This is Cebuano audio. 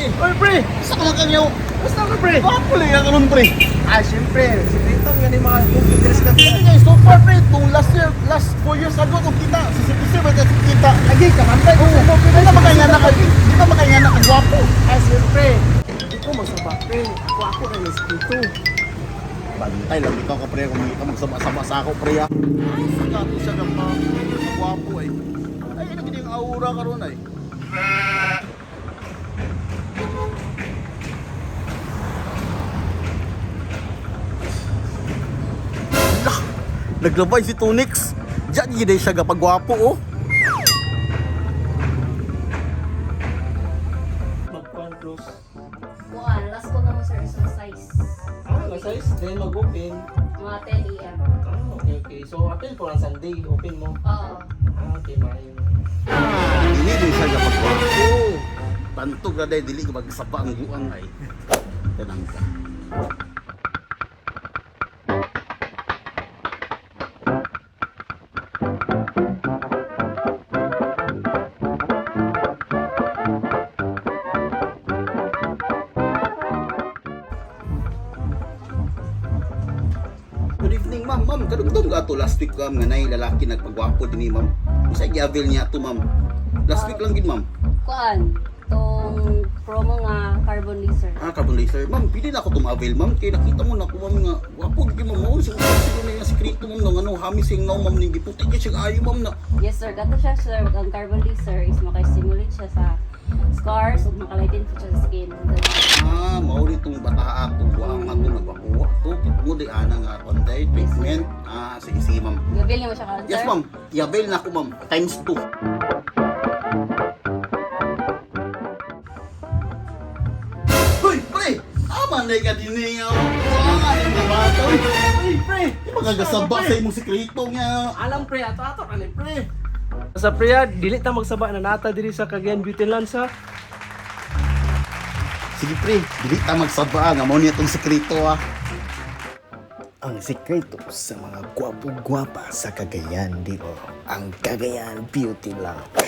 Oy, pre! Isa ka lang kanyaw. Basta ka, pre! Gwapo lang ka karon, pre. Ah, siyempre. Si Tito, yan yung mga computers ka. Hindi nga, so far, pre, itong last year, last 4 years ago, kung kita, si Sir ba kita? Lagi, kamantay ko sa mo, pre. Di ba makainan ka, di ba makainan ka gwapo? Ah, siyempre. Hindi ko magsaba, pre. Ako na yung si Tito. Bantay lang ikaw ka, pre, kung hindi ka magsama-sama sa ako, pre, ah. Sa gato siya ng mga gwapo, ay. Ay, ano gini ang aura karon ay. Lah, naglabay si Tunix. Diyan gid siya gapagwapo, oh. Mag-con close. Kuan, last ko na mo sir sa size. Ah, nga size. Then mag-open. Mga 10 a.m. Ah, okay. So, apil po ang Sunday. Open mo. Oo. Ah, okay, maayo. Dili din siya gapagwapo. Tanto ra day dili ka magsaba ang buang ay. Tanang ka. Good evening, ma'am. Ma'am, kadugtong ka ato last week ma'am nga nay lalaki nagpagwapo dinhi, ma'am. Unsa gi-avail niya ato, ma'am? Last week lang gid, ma'am. Kuan, tong promo nga carbon laser. Ah, carbon laser. Ma'am, pili na ako tum-avail, ma'am. Kaya nakita mo na ako, ma'am, nga wapo gid ma'am. Mao sa siguro na yung sekreto, ma'am, ng ano, hamising now, ma'am, ning giputi kay siya ayo, ma'am, na. Yes sir, kato siya sir, ang carbon laser is maka-stimulate siya sa scars ug makalighten po siya sa skin. Ah, mao rin itong bata atong buang ato nagpakuha to. Mo di ana nga konday treatment. Ah, sige sige, ma'am. Gabil niyo mo siya karon sir? Yes, ma'am. I-avail na ako, ma'am. Times 2. Hoy, pre! Tama na ka din niya. Wala nga bata. Uy, Uy, pre! di ba kagasaba sa imong sekreto nga? Alam, pre. Ato-ato ka ni, pre. Sa pre, ah, dili ta magsaba na nata diri sa Cagayan Beauty Land sa. Sige pre, dili ta magsaba nga mao niya tong sekreto ah. Ang sikreto sa mga gwapo-gwapa sa Cagayan de Oro, ang Cagayan Beauty Lounge.